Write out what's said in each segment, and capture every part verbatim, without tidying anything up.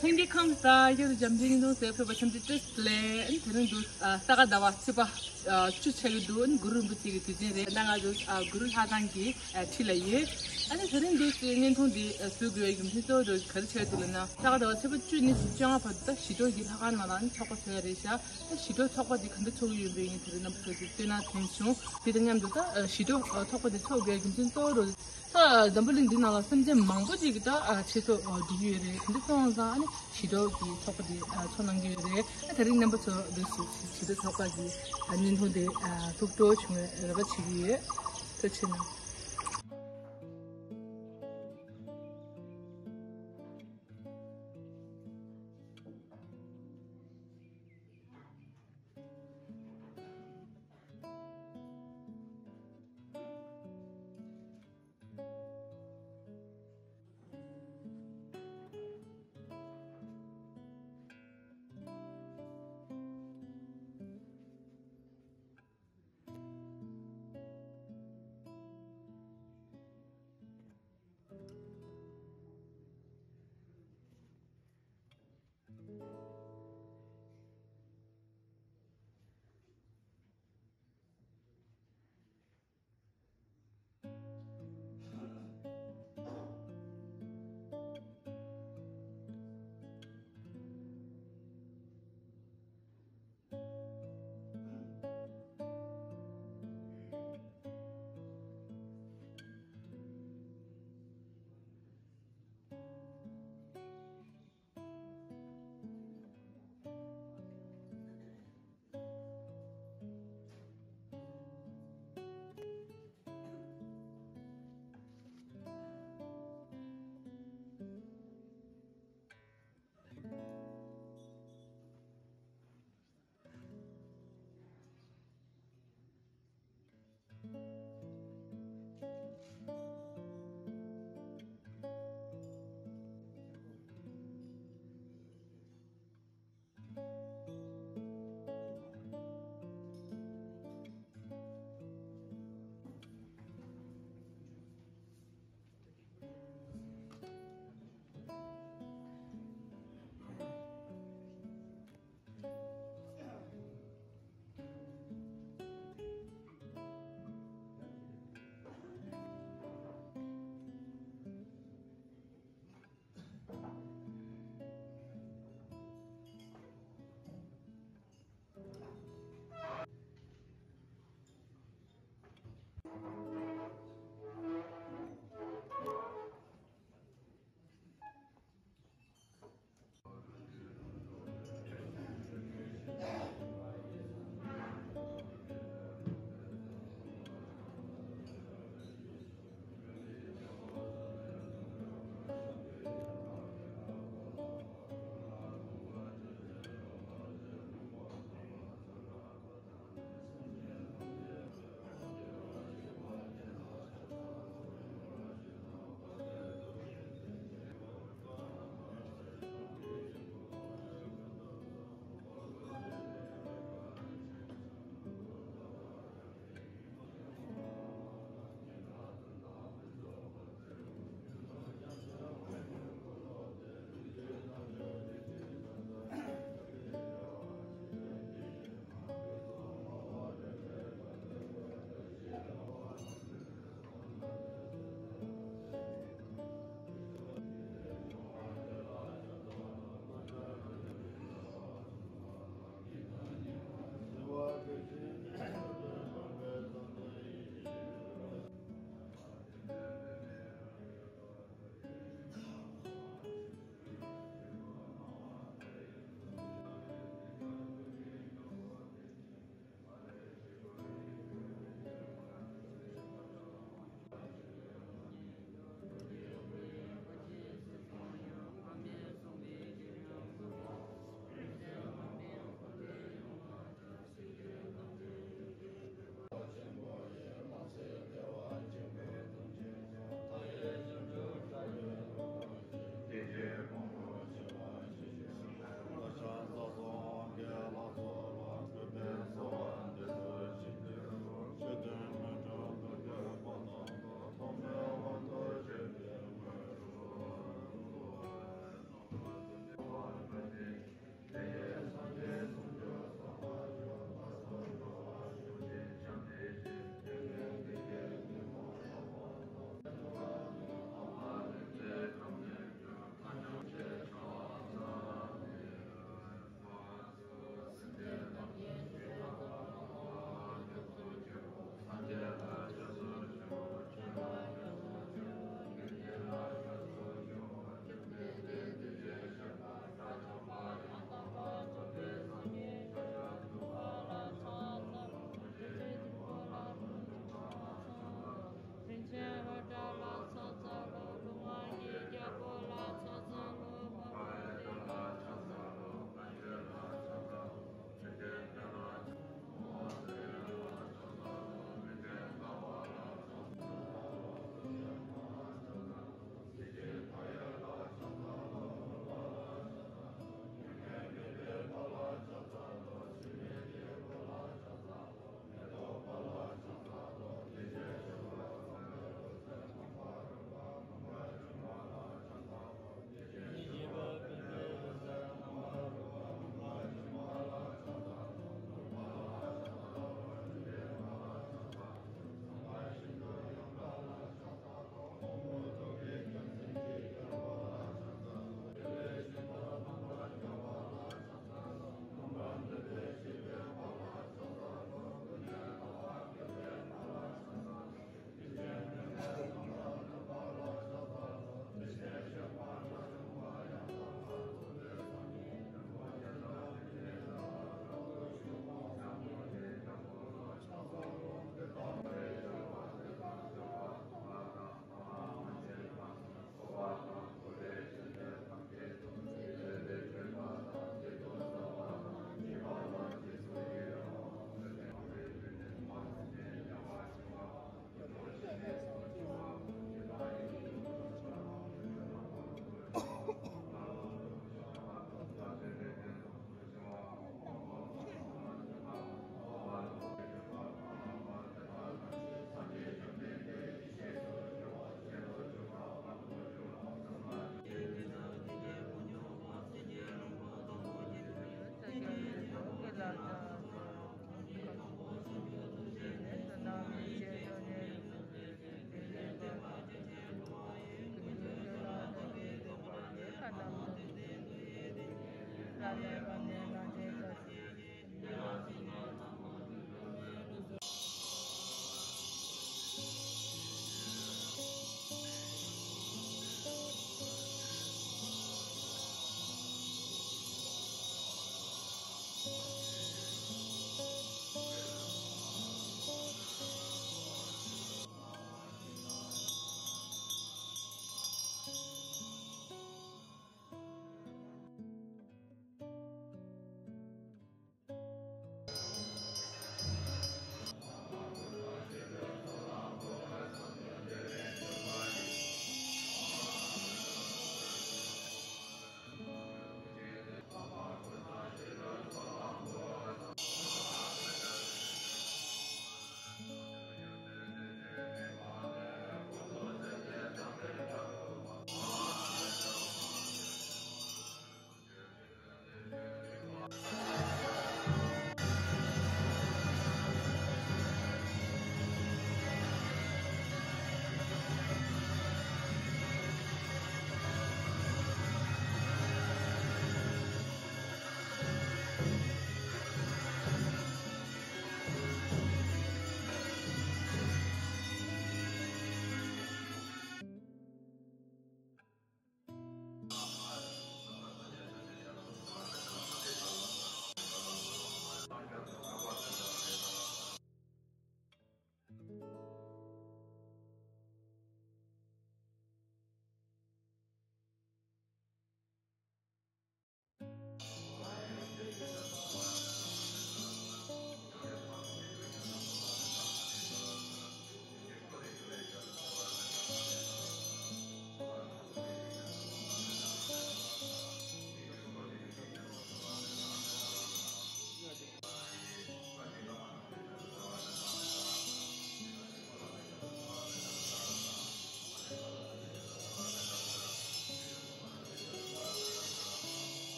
ལྷན་རྒྱས་ཁམས་བཟང་། ཡ་རུ་འཇམ་ཅན་གྱི་ནང་ཟས་ཕེབས་པ་ཐམས་ཅད་བཀྲ་ཤིས་བདེ་ལེགས། ཨ་ནི་དེ་རིང་འདུག་ཨ་ས་ག་ཟླ་བ་ཚེས་པ་ཨ་བཅུ་ཆགས་ཀྱི་འདུག་ཨ་ནི་གུ་རུ་རིན་པོ་ཆེ་གི་དུས་ཆེན་རེད། ད་ང་ཚོ་ཨ་གུ་རུ་ལྷ་ཁང་གི་ཨ་འཁྲིས་ལ་ཡོད། ཨ་ནི་དེ་རིང་འདུག་བརྙན་ཐུང་འདི་ཨ་བཟོ་དགོས་པའི་རྒྱུ་མཚན་གཙོ་བོ་ག་རེ་ཆགས་འདུག་ལབ་ན། ས་ག་ཟླ་བ་ཚེས་པ་བཅུ་ནས་བཅོ་ལྔ་བར་དུ་ད་ཞི་ཀྲོའུ་གི་ལྷ་ཁང་ནང་ལ་ཨ་ནི་ཚོགས་པ་བཟོས་ཡ་རེད་ཤག་ད་ཞི་ཀྲོའུ་ཚོགས་པ་འདི་ག་འདྲ་ཚོགས་ཀྱི་ཡོད་པའི་ངས་དེ་རིང་རྣམ་པ་ཚོ་ལ་སྟོན་གནང་དྲན་བྱུང་། དེ་དང་མཉམ་དུ་ད་ཞི་ཀྲོའུ་ཚོགས་པ་འདི་ཚོགས་དགོས་རྒྱུ་མཚན་གཙོ་བོ་རུ། ད་འཛམ་བུ་གླིང་འདི་ནང་ལ་སེམས་ཅན་མང་པོ་ཅིག་གི་ད་ཆེད་ཚོགས་འགྲོ་གི་ཡོད་རེད། དེ་འདྲ་སོང་ཙང་ཨ་ནི་ཞི་ཀྲོའུ་གི་ཚོགས་པ་འདི་ཚོགས་གནང་གི་ཡོད་རེད། ད་དེ་རིང་རྣམ་པ་ཚོ་འདུག་སེ་ཞི་ཀྲོའུ་ཚོགས་པ་གི་བརྙན་ཐུང་འདི་ཐུགས་སྤྲོ་བྱུང་བའི་རེ་བ་བྱེད་ཀྱི་ཡོད། ཐུགས་རྗེ་གནང་།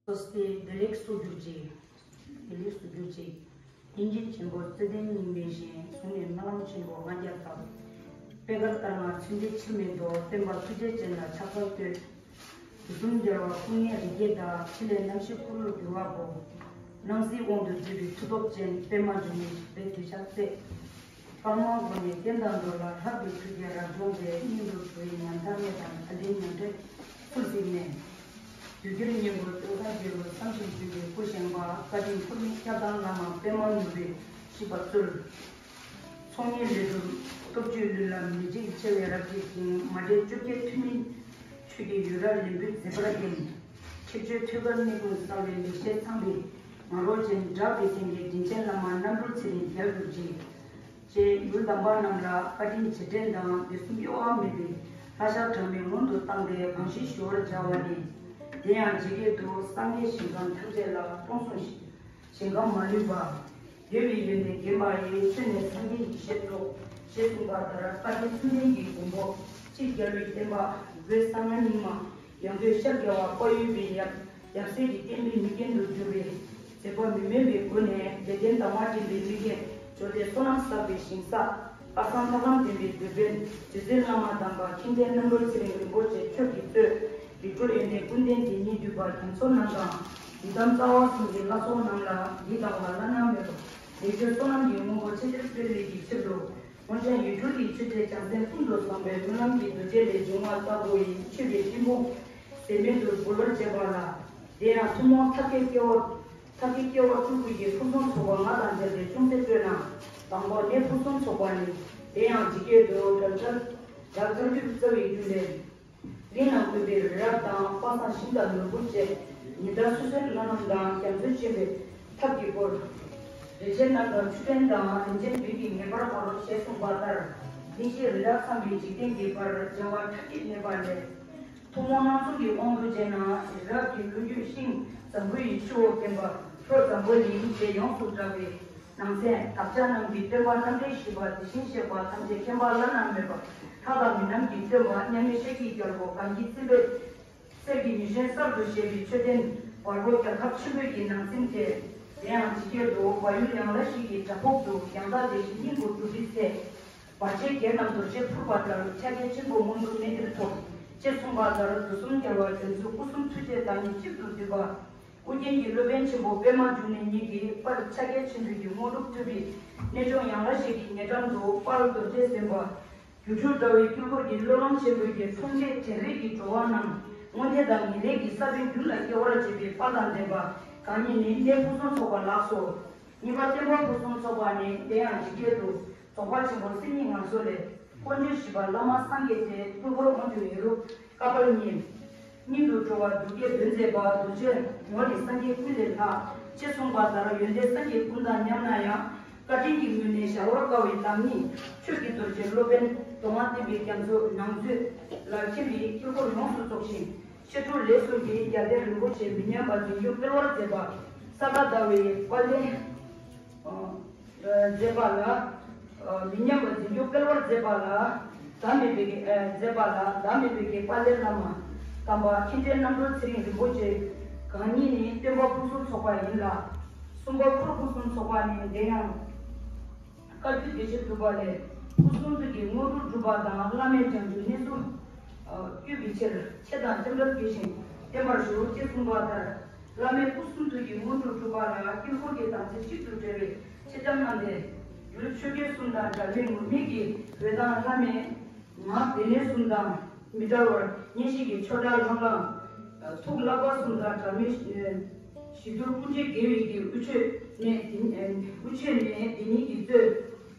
སོ་སོའི་བདེ་ལེགས་སུ་གྱུར་ཅིག་བདེ་ལེགས་སུ་གྱུར་ཅིག་སྙིང་རྗེ་ཆེན་པོ་བརྩེ་ལྡན་སྙིང་ལྡན་ཞིང་། གཟུགས་ནི་རྨི་ལམ་ཆེན་པོ་ལྔ་བརྒྱ་ལྟ། བུ། པད་དཀར་ལྟར་མ་ཚིག་འབྲུ་ཕྱིར་མི་ལྡོག་སྟོན་པ་ཐུགས་རྗེ་ཅན་ལ་ཕྱག་འཚལ་བསྟོད། དུས་གསུམ་རྒྱལ་བ་སྐུ་ལྔའི་རིགས་བརྒྱད་དང་། ཕྲིན་ལས་རྣམ་བཞི་འཁོར་ལོ་བསྒྱུར་བ་པོ། སྣང་སྲིད་དབང་དུ་བསྡུས་པའི་མཐུ་སྟོབས་ཅན། པདྨ་འབྱུང་གནས་ཞི་བའི་གདུལ་བྱར་བརྩེ། དཔལ་མང་སྒོ་ནས་བསྟན་དང་འགྲོ་ལ་ལྷག་པའི་ཐུགས་རྗེས་རབ་སྦྱོང་མཛད། སྙིང་པོ་གྲུབ་པའི་ཉམས་མཐའ་རྨད་དང་། དད་ལྡན་ཉམས་དྲེད་ཚུལ་གཟིགས་ནས། དུས་འགྱུར་སྙིང་པོ་སྟོན་ཁ་རྒྱལ་པོ་བསམ་ཞིང་འདུན་པའི་སྐུ་བཞེངས་པ། བཀའ་དྲིན་ཕུར་མི་སྐྱབས་དང་བླ་མ་པདྨ་ནོར་བུས་ཞིབ་པར་སྩོལ། ཚོགས་གཉིས་ལས་གྲུབ་སྟོབས་བཅུའི་གླུ་ལ་མི་འཇིགས་ཆེ་བའི་རབ་རྒྱས་ཤིང་། མ་འདྲེས་བཅོ་བརྒྱད་ཐུན་མིན་ཆོས་ཀྱི་ཡུལ་རབ་ལེན་པའི་མཛད་པར་ལྡན། ཁྱད་ཆོས་ཐོད་རྒལ་གནད་དཔུང་གསལ་བའི་ལེགས་བཤད་ཚངས་པའི་ང་རོ་ཅན། སྒྲ་བདེ་ཆེན་གྱི་དྲིན་ཅན་བླ་མ་རྣམ་གྲོལ་ཚེ་རིང་རྒྱལ་གྱུར་ཅིག་ཅེས་ཡུལ་དམ་པ་རྣམས་ལ་བཀའ་དྲིན་རྗེས་དྲན་དང་དུས་གསུམ་གཡོ་བ་མེད་པའི་ལྷ་ཞབས་གྲངས་མེད་སྔོན་དུ་བཏང་སྟེ་གང་ཞིག་ཞུ་བར་བྱ་བ་ནི། དེ་ཡང་ཇི་སྐད་དུ། བསམ་ངན་ཞིང་ཁམས་ཐམས་ཅད་ལ། སྤོང་གསུམ་ཞིང་ཁམས་མ་ལུས་པ། བདེ་བའི་ཡོན་ཏན་བརྒྱན་པ་ཡི། མཚོན་ནས་སངས་རྒྱས་ཡེ་ཤེས་རྫོགས། ཞེས་གསུངས་པ་ལྟར་བཀའ་དྲིན་མཚུངས་ལྡན་གྱི་མགོན་པོ་སྤྱི་རྒྱལ་བའི་བསྟན་པ་སྒོས་གསང་སྔགས་རྙིང་མ་ཡང་སྟོད་ཤར་རྒྱལ་བ་དཔལ་ཡུལ་པའི་ཡབ་ཡབ་སྲས་ཀྱི་བསྟན་པའི་མིག་རྒྱན་དུ་གྱུར་པའི་མཛད་པ་མི་དམན་པའི་སྒོ་ནས་དད་ལྡན་དང་བ་འདྲེན་པའི་མིག་རྒྱན་བརྗོད་དེ་བསོད་ནམས་བསགས་པའི་ཞིང་ས། ལྷག་བསམ་ཐབས་ལམ་ལྡན་པའི་དེད་དཔོན་རྗེ་བཙུན་བླ་མ་དམ་པ་མཁྱེན་ལྡན་རྣམ་གྲོལ་ཚེ་རིང་རིན་པོ་ཆེ་མཆོག་གིས་གཙོས་རིགས་དྲུག་ཡོན་ཏན་ཀུན་ལྡན་དེ་ཉིད་བསྡུས་པ་རྒྱ་མཚོ་རྣམས་དང་། ཡི་དམ་རྩ་བ་གསུམ་གྱི་བླ་སྲོག་རྣམས་ལ་ཡིད་དང་བ་བླ་ན་མེད་པ་ལེགས་བརྗོད་བསོད་ནམས་ཀྱི་དངོས་པོ་ཆེ་ཆེར་སྤེལ་བའི་གི་ཕྱིར་དུ། སྔོན་བྱོན་ཡུལ་གྲུ་གི་ཆོས་འབྲེལ་བྱང་སེམས་ཀུན་ཏུ་བཟང་པོའི་སྨོན་ལམ་གྱི་རྡོ་རྗེ་ལས་འབྱུང་བ་ལྟ་བུ་ཡི་ཆོས་ཀྱི་ཐིམ་ཕུག་ཟད་མེད་དུ་འབུལ་བར་བྱེད་པ་ལ། དེ་ཡང་ཐུན་མོང་ཐབས་མཁས་སྐྱེ་བོ། ཐབས་མཁས་སྐྱེ་བོ་ཕྲུ་གུ་ཡི་ཕུན་སུམ་ཚོགས་པ་ལྔ་དང་ལྡན་པའི་ཅུང་ཟད་སྤྲོས་ན། དང་པོ་གནས་ཕུན་སུམ་ཚོགས་པ་ནི། དེ་ཡང་ཇི་སྐད་དུ། དགྲ་བཅོམ་དགྲ་བཅོམ་པའི་རྩ་བའི་རྒྱུད་ལས། གླིང་ན་བཀོད་པའི་རི་རབ་དང་། དཔག་བསམ་ཤིང་དང་ནོར་བུ་བཅས། ཉི་ཟླ་སོ་སོའི་བླ་རབས་དང་རྒྱ་མཚོ་ཆེན་པོའི་ཐབས་ཀྱི་སྐོར། རིན་ཆེན་རྣམ་དག་མཆོད་རྟེན་དང་། རིན་ཆེན་བདུན་གྱི་ངེས་པར་སྐོར། ཞེས་གསུངས་པ་ལྟར། མི་ཤེས་རི་རབ་འཚམས་པའི་འཇིག་རྟེན་གྱི་བར། བྱ་བ་ཁྲག་གིས་གནོན་པ་ལས། ཐུན་མོང་སྣང་ཚུལ་གྱི་དབང་དུ་བྱས་ན། རི་རབ་ཀྱི་ལོ་རྒྱུས་ཤིང་འཛམ་བུ་ཡི་ཆུ་བོ་བརྒྱན་པ། ལྷོ་འཛམ་བུ་གླིང་ཞེས་ཡོངས་སུ་གྲགས་པའི་ནང་ཚན། བདག་ཅག་རྣམས་ཀྱི་སྟོན་པ་རྣམ་འདྲེན་བཞི་པ། དེ་བཞིན་གཤེགས་པ་ཐམས་ཅད་མཁྱེན་པ་བླ་ན་མེད་པ། ལྷ་དང་མི་རྣམས་ཀྱི་སྟོན་པ། མཉམ་མེད་ཤཱཀྱའི་རྒྱལ་པོ་གངས་ཀྱི་སྲིད་པའི། གསེར་གྱི་ཉི་གཞོན་གསར་དུ་བཞད་པའི་མཆོད་རྟེན། བལ་པོ་རྒྱལ་ཁབ་ཆེན་པོའི་གི་ནང་ཚན་དེ། དེ་ཡང་ཇི་སྐད་དུ། བ་ཡུལ་ཡངས་ལ་ཞིག་གི་བྲག་ཕུག་ཏུ། ཡང་དག་དེ་བཞིན་སྙིང་པོ་གྲུབ་པའི་ཚེ། བར་ཆད་བརྒྱད་རྣམས་རྡོ་རྗེ་ཕུར་པ་ལྟར། ཕྱག་རྒྱ་ཆེན་པོ་མངོན་དུ་གནས་འདིར་ཐོབ། ཅེས་གསུངས་པ་ལྟར། དུས་གསུམ་རྒྱལ་བ་དོན་གཙོ་སྐུ་གསུམ་ཐུགས་རྗེས་བདག་ཉིད་གཅིག་ཏུ་བསྡུས་པ། ཨོ་རྒྱན་གྱི་སློབ་དཔོན་ཆེན་པོ་པདྨ་འབྱུང་གནས་ཉིད་ཀྱི་དཔལ་ཕྱག་རྒྱ་ཆེན་པོའི་གི་དངོས་གྲུབ་ཐོབ་པའི་གནས་མཆོག་ཡངས་ལ་ཞིག་གི་ཉེ་འགྲམ་དུ། དཔལ་རྡོ་རྗེ་སེམས་དཔའ་སྒྱུ་འཕྲུལ་དྲ་བའི་དཀྱིལ་འཁོར་གྱི་བློས་བསླངས་ཆེན་པོའི་གི་འཁྲུངས་འདས་དྲན་རེག་གི་འགྲོ་བ་རྣམས་མངོན་མཐོ་དང་ངེས་ལེགས་ཀྱི་ས་བོན་རྒྱུད་ལ་སྐྱེ་བར་བྱེད་པའི་དཔལ་དང་ལྡན་པ། གང་ཉིད་ནི་གནས་ཕུན་སུམ་ཚོགས་པ་ལགས་སོ། གཉིས་པ་སྟོན་པ་ཕུན་སུམ་ཚོགས་པ་ནི། དེ་ཡང་ཇི་སྐད་དུ། རྫོགས་པ་ཆེན་པོ་སེམས་ཉིད་ངང་སོ་ལས། དཀོན་མཆོག་བཞི་པ་བླ་མ་སངས་རྒྱས་ཏེ། དཀྱིལ་འཁོར་དབང་ཕྱུག་ཧེ་རུ་ཀ་དཔལ་ཉིད། སྙིང་དུ་འགྲོ་བ་རྡུལ་བརྒྱད་འདོན་མཛད་པ། རྡོ་རྗེ་ངོ་ནི་སངས་རྒྱས་ཀུན་ལས་ལྷག་ཅེས་གསུངས་པ་ལྟར། ཡོན་ཏན་སངས་རྒྱས་ཀུན་དང་མཉམ་ན་ཡང་། བཀའ་དྲིན་གྱི་ངོས་ནས་བྱ་བར་དཀའ་བའི་བདག་ཉིད། ཆོས་ཀྱི་རྡོ་རྗེ་སློབ་དཔོན་མདོ་སྔགས་བསྟན་པའི་རྒྱ་མཚོ་ནང་མཛོད་ལ་མཁྱེན་པའི་དཀྱིལ་འཁོར་ཡོངས་སུ་རྫོགས་ཤིང་། ཕྱི་དྲོ་ལས་གསུམ་གྱི་རྒྱལ་བསྟན་རིན་པོ་ཆེ་མི་ཉམས་པ་འཛིན་རྒྱུ་སྤེལ་བར་མཛད་པ། ས་ག་ཟླ་བའི་དཔལ་ལྡན། མཛད་པ་ལ། མི་ཉམས་པ་འཛིན་རྒྱུ་སྤེལ་བར་མཛད་པ་ལ། ཟླ་མེད་པའི་གི་མཛད་པ་ལ། ཟླ་མེད་པའི་གི་དཔལ་ལྡན་བླ་མ། དམ་པ་མཁྱེན་བརྩེ་རྣམ་གྲོལ་ཚེ་རིང་རིན་པོ་ཆེ། གང་ཉིད་ནི་སྟོན་པ་ཕུན་སུམ་ཚོགས་པ་ཡིན་ལ། གསུམ་པ་འཁོར་ཕུན་སུམ་ཚོགས་པ་ནི། དེ་ཡང་བཀའ་བརྒྱུད་བདེ་ཆེན་གྲུབ་པ་ལས། སྐུ་གསུང་ཐུགས་ཀྱི་དངོས་གྲུབ་གྲུབ་པ་དང་། བླ་མེད་བྱང་ཆུབ་གནས་སུ་བཀོད་པའི་ཕྱིར། ཆེ་དང་ལྕམ་དྲལ་དགྱེས་ཤིང་བརྟན་པར་ཞུ། ཅེས་གསུངས་པ་ལྟར། བླ་མེད་སྐུ་གསུང་ཐུགས་ཀྱི་དངོས་གྲུབ་གྲུབ་པ་ལ། དཀྱིལ་འཁོར་གྱི་དམ་ཚིག་གཅིག་ཏུ་འབྲེལ་བའི་ཆེ་ལྕམ་རྣམས་ཏེ། ཡུལ་ཆོས་སྐལ་གསུམ་དང་འབྲལ་མེད་ངུར་སྨྲིག་གི་འོད་དང་། བླ་མེད་ངག་བདེ་ལེགས་གསུམ་དང་མི་འབྲལ་བར་མཉེས་གཤིན་གྱི་ཆོ་འཕྲུལ་ལྷང་ལྷང་། ཐུགས་ལག་པ་གསུམ་དང་འབྲལ་མེད་ཞི་དུལ་ཀུན་འཇལ་དགེ་བའི་གི་དབུ་ཆོས་ནས། དབུ་ཆོས་ནས་དེ་ཉིད་ཀྱི་གཙོས།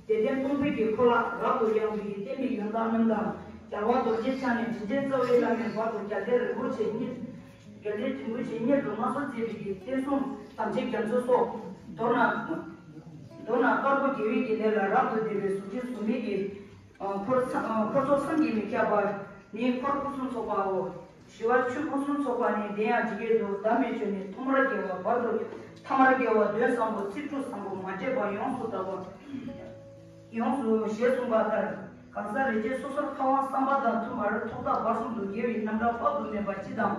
བདེ་ལྡན་སྟོང་ཕུད་ཀྱི་འཁོར་ལོ་རབ་ཏུ་ཡངས་པའི་བསྟན་པའི་ཡོན་བདག་རྣམས་དང་། རྒྱལ་བ་རྡོ་རྗེ་འཆང་ནས་དྲིན་ཅན་རྩ་བའི་བླ་མའི་བར་དུ་རྒྱལ་བསྟན་རིན་པོ་ཆེ་གཉེར། རྒྱལ་བསྟན་རིན་པོ་ཆེ་གཉེར་དུ་མངའ་གསོལ་མཛད་པའི་གི་བསྟན་སྲུང་དམ་ཅན་རྒྱ་མཚོ་སོགས། མདོར་ན། མདོར་ན་དཀར་པོ་དགེ་བའི་གི་ལས་ལ་རབ་ཏུ་བརྟེན་པའི་གཟུགས་ཅན་གཟུགས་མེད་ཀྱི་འཁོར་འཁོར་ཚོགས་བསམ་གྱིས་མི་ཁྱབ་པ་ནི་འཁོར་ཕུན་སུམ་ཚོགས་པའོ། ཞི་བ་ཆོས་ཕུན་སུམ་ཚོགས་པ་ནི། དེ་ཡང་ཇི་སྐད་དུ། བདག་མེད་ཆོས་ནི་ཐོག་མར་རྒྱལ་བ། བར་དུ་ཐ་མར་རྒྱལ་བ། དོན་བཟང་པོ་ཚིག་འབྲུ་བཟང་པོ། མ་འདྲེས་པ་ཡོངས་སུ་དག་པ། ཡོངས་སུ་ཞེས་གསུངས་པ་ལྟར། གང་ཟག་རིགས་ཅན་སོ་སོར་ཁ་དབང་བསམ་པ་དང་མཐུན་པར། ཐོག་མཐའ་བར་གསུམ་དུ་དགེ་བའི་རྣམ་གྲངས་དཔག་ཏུ་མེད་པ་སྤྱི་དང་།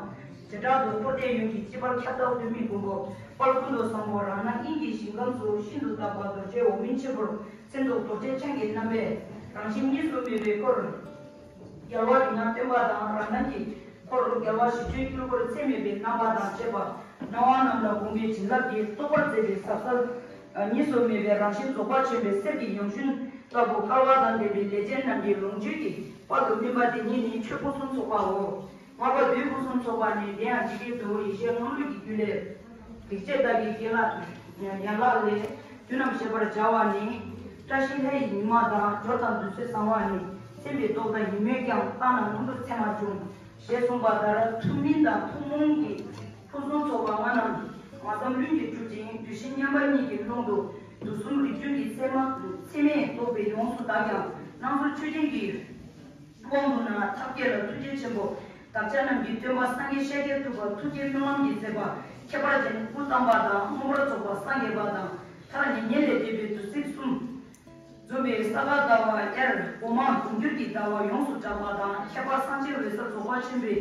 བྱེ་བྲག་ཏུ་འཁོར་འདས་ཡོངས་ཀྱི་སྤྱི་དཔལ་ཁྱབ་བདག་སྟོན་མི་མགོན་པོ་དཔལ་ཀུན་ཏུ་བཟང་པོ་རང་སྣང་དབྱིངས་ཀྱི་ཞིང་ཁམས་སུ་ཤིན་ཏུ་དག་པ་རྡོ་རྗེ་འོག་མིན་ཆེན་པོར་མཚན་ཐོགས་རྡོ་རྗེ་འཆང་གི་རྣམ་པས་རང་བཞིན་གཉིས་སུ་མེད་པའི་འཁོར། རྒྱལ་བ་རིགས་ལྔ་སྟོན་པ་དང་། རང་སྣང་གི་འཁོར་རྒྱལ་བ་ཞི་ཁྲོའི་དཀྱིལ་འཁོར་ཚད་མེད་པའི་རྣམ་པ་དང་བཅས་པ། སྣང་བ་རྣམས་ལ་དགོངས་པའི་བྱིན་རླབས་ཀྱིས་རྟོགས་པར་མཛད་པའི་ཟབ་གསལ་གཉིས་སུ་མེད་པའི་རང་བཞིན་རྫོགས་པ་ཆེན་པོའི་གསེར་གྱི་ཡང་ཞུན་ལྟ་བུ་སྐལ་བ་དང་ལྡན་པའི་ལས་ཅན་རྣམས་ཀྱི་ལོངས་སྤྱོད་ཀྱི་དཔལ་དུ་སྨིན་པ་དེ་ཉིད་ནི་ཆོས་ཕུན་སུམ་ཚོགས་པའོ། ལྔ་པ་བདུད་ཕུན་སུམ་ཚོགས་པ་ནི། དེ་ཡང་ཇི་སྐད་དུ། ཡེ་ཤེས་ལྔ་ལུས་ཀྱི་རྒྱུད་ལས། ལེགས་བྱས་བདག་གི་ཡན་ལག་ཡན་ལག་ལས། དུས་རྣམས་བཤད་པར་བྱ་བ་ནི། བཀྲ་ཤིས་ལྷ་ཡི་ཉི་མ་དང་། འབྱོར་དང་དུས་ཚོད་བཟང་བ་ནི། སེམས་པའི་རྟོག་དང་ཡིད་སྨོན་ཀྱང་། བཏང་ན་མངོན་དུ་ཚད་མར་འབྱུང་། ཞེས་གསུངས་པ་ལྟར། ཐུན་མིན་དང་ཐུན་མོང་གི་ཕུན་སུམ་ཚོགས་པ་ལྔ་རྣམས། སྨྲ་བསམ་ལྷུན་གྱིས་གྲུབ་ཅིང་། བདུད་བཞི་མཉམ་པ་ཉིད་ཀྱི་ཀློང་དུ། དུག་གསུམ་རིགས་མཐུན་གྱི་མཚན་མ་མཚན་མས་རྟོགས་པའི་ཡོངས་སུ་དག་ཀྱང་། སྣང་ཚུལ་ཆོས་ཅན་གྱི། དབང་དུ་ན་ཐབས་མཁས་ལ་ཐུགས་རྗེ་ཆེན་པོ། བདག་ཅག་རྣམས་ཀྱི་སྟོན་པ་སངས་རྒྱས་ཤཱཀྱ་ཐུབ་པ་ཐུགས་བསྐྱེད་སྨོན་ལམ་གྱི་མཛད་པ་ཁྱད་པར་ཅན་དབུ་དམ་པ་དང་མངོན་པར་རྫོགས་པ་སངས་རྒྱས་པ་དང་ཐར་མྱ་ངན་ལས་འདས་པའི་བདུད་རྩི་གསུམ་འཛོམས་པའི་ས་ག་ཟླ་བ་དབྱར་འོ་མ་འབུམ་འགྱུར་གྱི་ཟླ་བ་ཡོངས་སུ་གྲགས་པ་དང་། ཁྱད་པར་སངས་རྒྱས་འོད་གསལ་རྫོགས་པ་ཆེན་པོའི་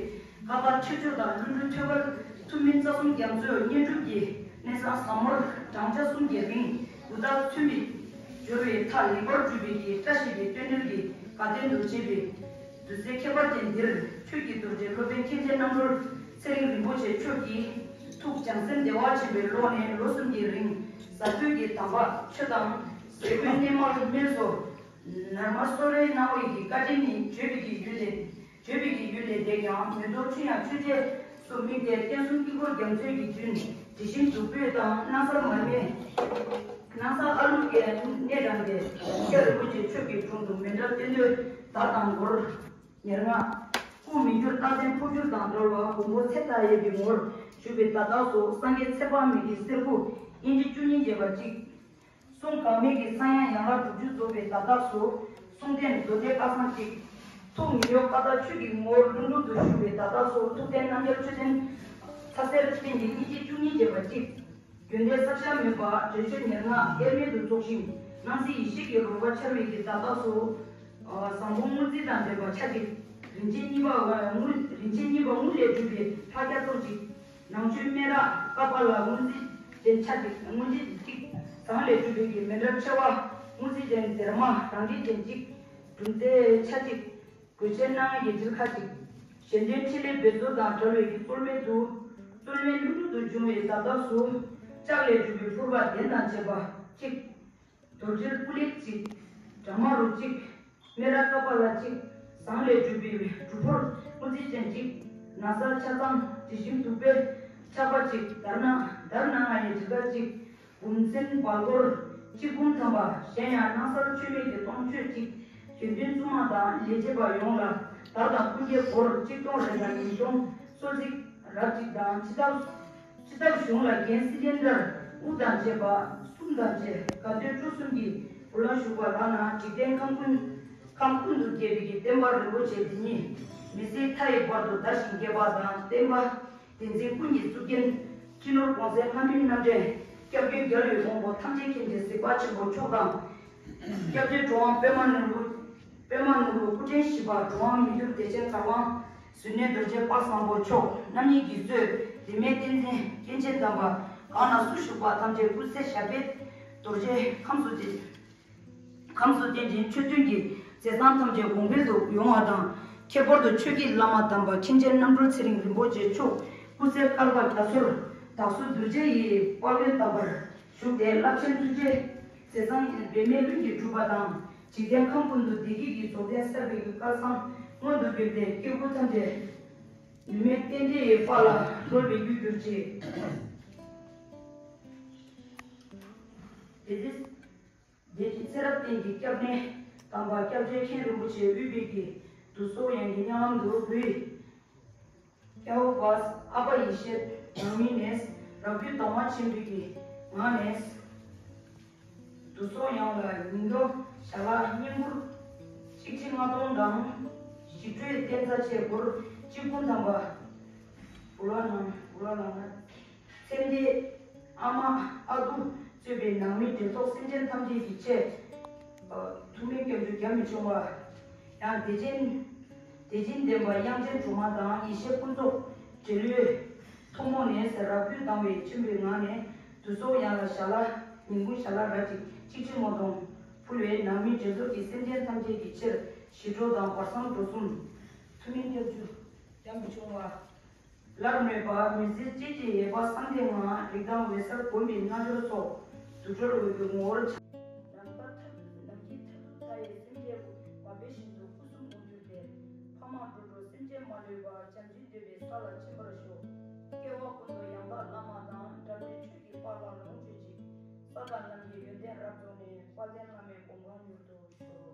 ཁ་དར་ཁྲི་མཆོག་དང་། ཀླུ་སྒྲུབ་ཐོད་པར་ཐུན་མིན་རྩ་གསུམ་རྒྱ་མཚོའི་བསྙེན་སྒྲུབ་ཀྱི་གནས་སམ་ཟབ་མོར་བགྲང་བྱ་གསུམ་གྱི་རིང་དུ་ད་ཚུལ་མིན་སྦྱོར་བའི་མཐའ་ལེགས་པར་གྲུབ་པའི་གི་བཀྲ་ཤིས་པའི་རྟེན་འབྲེལ་གྱི་དགའ་སྟོན་དུ་བྱེད་པའི་དུས་ཚེས་ཁྱད་པར་ཅན་འདིར། ཆོས་ཀྱི་རྡོ་རྗེ་སློབ་དཔོན་མཁན་ཆེན་རྣམ་གྲོལ་ཚེ་རིང་རིན་པོ་ཆེ་མཆོག་གི་ཐུགས་བྱང་སེམས་བདེ་བ་ཆེན་པོའི་ཀློང་ནས་ལོ་གསུམ་གྱི་རིང་ཟབ་རྒྱས་ཀྱི་དམ་པ་ཆོས་དང་ཟས་གོས་གནས་མལ་སྨན་གསོ་ནར་མ་གསོལ་རས་གནང་བའི་གི་བཀའ་དྲིན་ནི་བརྗོད་པའི་གི་ཡུལ་ལས། བརྗོད་པའི་གི་ཡུལ་ལས་འདས་ཀྱང་། མེ་ཏོག་ཆུ་ཡང་ཆུ་སྐྱེས་སུ་དམིགས་ཏེ། བསྟན་སྲུང་དཀྱིལ་འཁོར་རྒྱ་མཚོའི་གི་རྒྱུན། དྲི་ཞིམ་བདུག་སྤོས་དང་། སྣང་གསར་མར་མེ། སྣང་གསར་ཨ་ལུག་གི་གནས་དྲངས་ཏེ། ཤེས་རབ་རིན་པོ་ཆེ་མཆོག་གི་དྲུང་དུ་མཎྜལ་རྟེན་འབྲེལ་དར་དང་མགུར། ཉེར་ལྔ། སྐུ་མི་འགྱུར་རྟག་བརྟན་འཕོ་འགྱུར་དང་སྒྲོལ་བ། མགོན་པོ་ཚེ་མཐའ་ཡས་པའི་ངོར་བཞུགས་པའི་ད་ལྟ་སོགས། སངས་རྒྱས་ཚེ་དཔག་མེད་ཀྱི་གསེར་སྐུ་ཨིན་ཅི་བཅུ་གཉིས་བརྒྱབ་པ་གཅིག། གསུང་གང་མེད་ཀྱི་ས་ཡང་ཡན་ལག་དྲུག་ཅུ་རྫོགས་པའི་བརྡ་རྟགས་སུ། གསུང་རྟེན་མདོ་སྡེ་བཀའ་གསང་གཅིག་ཐུགས་ཉིད་ཡོད་ཀ་དག་ཆོས་ཀྱི་ངོ་བོར་ལྷུན་གྲུབ་ཏུ་བཞུགས་པའི་བརྡ་རྟགས་སུ། ཐུགས་རྟེན་རྣམ་རྒྱལ་མཆོད་རྟེན་ཚ་གསེར་ཅན་གྱི་སྙིང་རྗེ་བཅུ་གཉིས་བྱས་པ་གཅིག་རྒྱུན་ལྡན་བསགས་བཞག་མེད་པ་དྲན་ཤེས་ཉེར་ལྔ་དབྱེར་མེད་དུ་རྫོགས་ཤིང་སྣང་སྲིད་ཡེ་ཤེས་ཀྱི་རོལ་པ་འཆར་བའི་གི་བརྡ་རྟགས་སུ། བཟང་པོ་དངོས་རྫས་དང་ལྡན་པ་ཆ་གཅིག་རིན་ཆེན་གཉིས་པ་དངུལ་རིན་ཆེན་གཉིས་པ་དངུལ་ལས་གྲུབ་པའི་ཕྱག་རྒྱ་ཚོགས་གཅིག་ནང་མཆོད་སྨན་རག་ཀ་པཱ་ལ་དངོས་རྫས་ཅན་ཆ་གཅིག་དངོས་རྫས་གཅིག་ཟངས་ལས་གྲུབ་པའི་གི་མཎྜལ་མཆེ་བ་དངོས་རྫས་ཅན་སྡེར་མ་རང་འབྲས་ཅན་གཅིག་གྲུམ་ཙེ་ཆ་གཅིག་གོས་ཆེན་སྣ་ལྔ་ཡི་དྲིལ་ཁ་གཅིག་གཞན་དོན་ཕྲིན་ལས་འབད་རྩོལ་དང་བྲལ་བའི་གི་རྩོལ་མེད་དུ། རྩོལ་མེད་ལྷུན་གྲུབ་ཏུ་འབྱུང་བའི་བརྡ་རྟགས་སུ། ལྕགས་ལས་གྲུབ་པའི་ཕུར་པ་གདན་དང་བཅས་པ་གཅིག་རྡོར་དྲིལ་སྤུ་ལེགས་གཅིག་སྦྲགས་མ་རུ་གཅིག་སྨན་རག་ཀ་པཱ་ལ་གཅིག་ཟངས་ལས་གྲུབ་པའི་གྲུ་ཕུར་དངོས་རྫས་ཅན་གཅིག་ན་བཟའ་ཆ་ཚང་དྲི་ཞིམ་བདུག་སྤོས་ཆག་པ་གཅིག་དར་ནག་དར་ནག་ལྔ་ཡི་དྲིལ་ཁ་གཅིག་བུམ་སྲིན་བལ་སྐོར་གཅིག་འབུམ་ཐམ་པ། གཞན་ཡང་སྣང་གསལ་མཆོད་མེ་གི་སྟོང་མཆོད་གཅིག་གཞན་དོན་བཙུན་མ་དང་ལས་བྱེད་པ་ཡོངས་ལ་དར་དང་སྤུན་ཀྱེ་སྒོར་གཅིག་སྟོང་རེ་དང་ཉིས་སྟོང་སོ་གཅིག་རབ་གཅིག་དང་ཕྱི་ཐབ་ཕྱི་ཐབ་གཞུང་ལ་རྒན་སྲིད་ལྡན་ལྟར་དབུ་དང་བཅས་པ་གསུམ་དང་བཅས་དགའ་སྟོན་སྤྲོ་གསུམ་གྱི་བུ་ལོན་ཞུགས་པ་ལགས་ན་འཇིག་རྟེན་ཁམས་ཀུན་ཁམས་ཀུན་ཏུ་རྒྱས་པའི་གི་བསྟན་པ་རིན་པོ་ཆེ་འདི་ཉིད་མི་ཟད་མཐའ་ཡི་བར་དུ་དར་ཞིང་རྒྱས་པ་དང་བསྟན་པ། བསྟན་འཛིན་ཀུན་གྱི་གཙུག་རྒྱན། སྤྱི་ནོར་གོང་གསལ་ལྷ་མིའི་རྣམ་འདྲེན། སྐྱབས་མགོན་རྒྱལ་བའི་དབང་པོ་ཐམས་ཅད་མཁྱེན་ཅིང་གཟིགས་པ་ཆེན་པོ་མཆོག་དང་། སྐྱབས་རྗེ་གྲུབ་དབང་པདྨ་ནོར་བུ། པདྨ་ནོར་བུ་སྐུ་ཕྲེང་བཞི་པ་གྲུབ་དབང་མི་འགྱུར་བདེ་ཆེན་གར་དབང་། གཟུར་གནས་རྡོ་རྗེ་དཔལ་བཟང་པོ་མཆོག་རྣམ་གཉིས་ཀྱིས་གཙོས་རིས་མེད་བསྟན་འཛིན་སྐྱེས་ཆེན་དམ་པ་གང་ན་སུ་བཞུགས་པ་ཐམས་ཅད་སྐུ་ཚེ་ཞབས་པད་རྡོ་རྗེ་ཁམས་སུ་བརྟན། ཁམས་སུ་བརྟན་ཅིང་མཆོད་སྟོན་གྱི་མཛད་བཟང་ཐམས་ཅད་གོང་འཕེལ་དུ་ཡོང་བ་དང་། ཁྱད་པར་དུ་ཆོས་ཀྱི་བླ་མ་དམ་པ་མཁན་ཆེན་རྣམ་གྲོལ་ཚེ་རིང་རིན་པོ་ཆེ་མཆོག་སྐུ་ཚེ་བསྐལ་པ་རྒྱ་མཚོར་བདག་སོགས་གདུལ་བྱ་ཡི་དཔལ་ཡོན་དམ་པར་བཞུགས་ཏེ་རླབས་ཆེན་ཐུགས་རྗེ་མཛད་བཟང་འབད་མེད་ལྷུན་གྱིས་གྲུབ་པ་དང་། འཇིག་རྟེན་ཁམས་ཀུན་ཏུ་བདེ་སྐྱིད་ཀྱི་རྫོགས་ལྡན་གསར་པའི་སྐལ་བཟང་མངོན་དུ་གྱུར་ཏེ་སྐྱེ་དགུ་ཐམས་ཅད་ནུས་མེད་རྟེན་འབྲེལ་ཡི་དཔལ་ལ་གྲོལ་བའི་རྒྱུར་གྱུར་ཅིག་དེ་ཚེ། རྒྱལ་གྱི་ཚེ་རབས་གཏན་གྱི་སྐྱབས་གནས་དམ་པ་སྐྱབས་རྗེ་མཁན་རིན་པོ་ཆེ་དབུས་པའི་གི་བསྡུ་གསོག་ཡང་གི་ཉམས་དུ་བུའི་སྐྱ་བོ་བ་ཨ་ཕ་ཡེ་ཤེས་ནང་མི་ནས་རབ་རྒྱུད་དྭངས་མ་ཆེན་པོའི་གི་ངང་ནས་བསྡུ་གསོག་ཡང་ལ་ཉིན་དོ་ཞག་ལ་བསྙེན་བཀུར་གཅིག་ཁྲི་ལྔ་སྟོང་དང་ཞི་ཁྲོའི་བརྟེན་རྩ་ཆེ་སྒོར་གཅིག་ཕུང་ཐམ་པ་འབུལ་བ་གནང་འབུལ་བ་གནང་ན། སེམས་སྡེ་ཨ་མ་ཨ་དུ་གཙོས་པའི་ནང་མི་འབྲེལ་ཐོགས་སེམས་ཅན་ཐམས་ཅད་ཀྱི་ཆེད། ཐུགས་སྨོན་སྐྱབས་འཇུག་རྒྱ་མི་ཆུང་བ། ཡང་དེ་བཞིན། དེ་བཞིན་ལྡན་པ་དབྱངས་ཅན་སྒྲོལ་མ་དང་ཡེ་ཤེས་ཕུན་ཚོགས་འབྲེལ་ཡོད། ཐུན་མོང་ནས་རབ་རྒྱུད་དྭངས་པའི་ཆེན་པོའི་ངང་ནས་བསྡུ་གསོག་ཡང་ལ་ཞལ་ལ་ཉིན་གུང་ཞལ་ལ་ར་ཅིག་གཅིག་ཁྲི་ལྔ་སྟོང་ཕུལ་བའི་ནང་མི་འབྲེལ་ཐོགས་ཀྱི་སེམས་ཅན་ཐམས་ཅད་ཀྱི་ཆེད་ཞི་ཁྲོ་དང་བར་གསང་སྒྲོལ་གསུམ། ཐུགས་སྨོན་སྐྱབས་འཇུག་རྒྱ་མི་ཆུང་བ། སླར་མོས་པ་མི་ཟད་ཅེས་ཀྱི་ཡེ་པ་གསང་བདེ་ངང་རིགས་དང་འོད་གསལ་བསྒོམ་པའི་རྣལ་འབྱོར་སོགས་དུར་ཁྲོད་འོད་ཀྱི་ངོ་བོར་ཆགས། ནམ་མཁའ་མཐའ་ནམ་མཁའི་མཐའ་ཐུག་མཐའ་ཡས་སེམས་ཅན་མ་འབད་བཞིན་དུ་སྐུ་གསུམ་དབང་གྱུར་ཏེ། ཕ་མ་འགྲོ་དྲུག་སེམས་ཅན་མ་ལུས་པ་བྱམས་ཆེན་འདོད་པའི་ས་ལ་ཕྱིན་པར་ཤོག་སྐྱེ་བ་ཀུན་ཏུ་ཡང་དག་བླ་མ་དང་འབྲལ་མེད་ཆོས་ཀྱི་དཔལ་ལ་ལོངས་སྤྱོད་ཅིག་ས་དང་ལམ་གྱི་ཡོན་ཏན་རབ་རྫོགས་ནས་དཔལ་ལྡན་བླ་མའི་གོ་འཕང་མྱུར་དུ་ཤོག་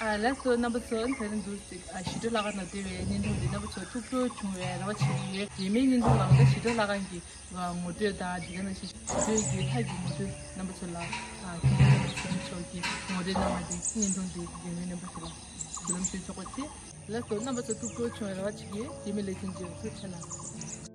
ཨ་ལགས་སོ། རྣམ་པ་ཚོ་དེ་རིང་འདུག་སེ་ཨ་ཞི་ཁྲོ་ལྷ་ཁང་ནང་བསྡད་པའི་བརྙན་ཐུང་འདི་རྣམ་པ་ཚོ་ཐུགས་སྤྲོ་བྱུང་བའི་རེ་བ་བྱེད་ཀྱི་ཡོད། རྗེས་མའི་བརྙན་ཐུང་ནང་ལ་ཞི་ཁྲོ་ལྷ་ཁང་གི་ངོ་སྤྲོད་དང་དེ་ག་ནང་བཞིན་ཞི་ཁྲོའི་གི་ལྷ་གི་ངོ་སྤྲོད་རྣམ་པ་ཚོ་ལ་ཨ་ཁྱེད་རྣམ་པ་ཚོ་མཆོག་གིས་ངོ་སྤྲོད་གནང་བ་འདི་བརྙན་ཐུང་འདི་རྗེས་མའི་རྣམ་པ་ཚོ་ལ་བརྒྱུད་ལམ་ཞུ་ཆོག་པ་བྱེད། ལགས་སོ། རྣམ་པ་ཚོ་ཐུགས་སྤྲོ་བྱུང་བའི་རེ་བ་བྱེད་ཀྱི་ཡོད། རྗེས་མའི་ལེ་ཚན་མཇལ་བ་ཚོ་ཐུགས་རྗེ་གནང་།